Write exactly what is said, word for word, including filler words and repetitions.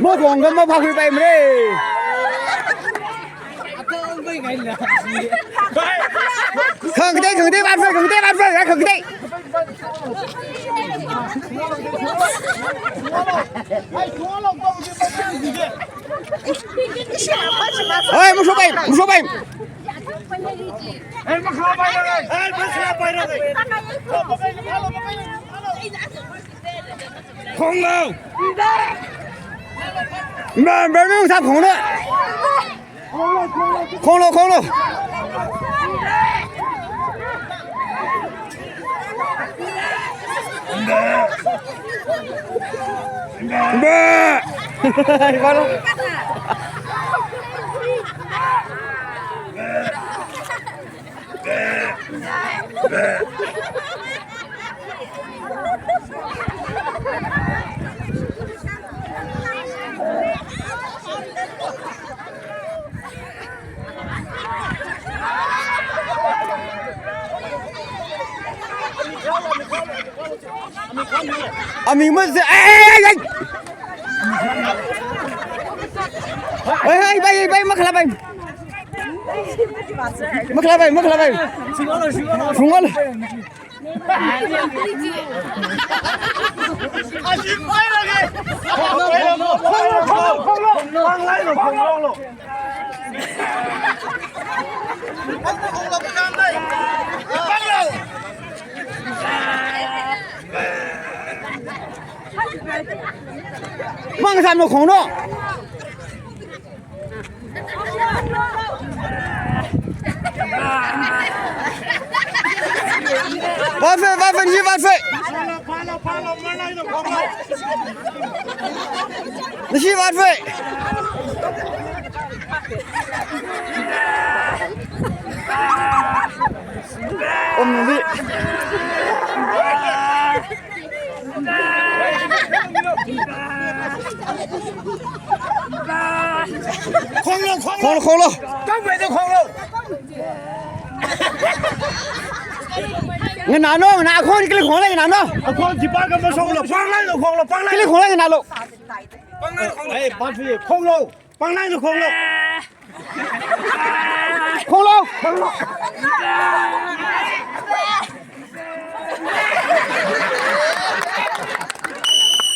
Pokhong kha maphākhuipaimara. Khangatei, khangatei, vātfai, khangatei, vātfai, khangatei. Oi, mashopai, mashopai. Khonglo. Mbe, mbe, mbe, sa khonglo. Khonglo, khonglo. Mbe. Mbe. Aming mase, ai, ai, ai, ai. Ai, ai, bai, bai, makhalā bai. Makhalā bai, makhalā bai. Shungol. Mang san mo khonglo. Vātfai, vātfai, nashi vātfai. Nashi vātfai. Om ni. Khonglo, khonglo. Khonglo, khonglo. Tamvai da khonglo. Nganālo, nganā akhon kali khonglo, nganālo. Akhon jipa ka masonglo, panglai lo khonglo, panglai. Kali khonglo, nganālo. Panglai lo khonglo. Ei, panglai khonglo. Panglai lo khonglo. Khonglo.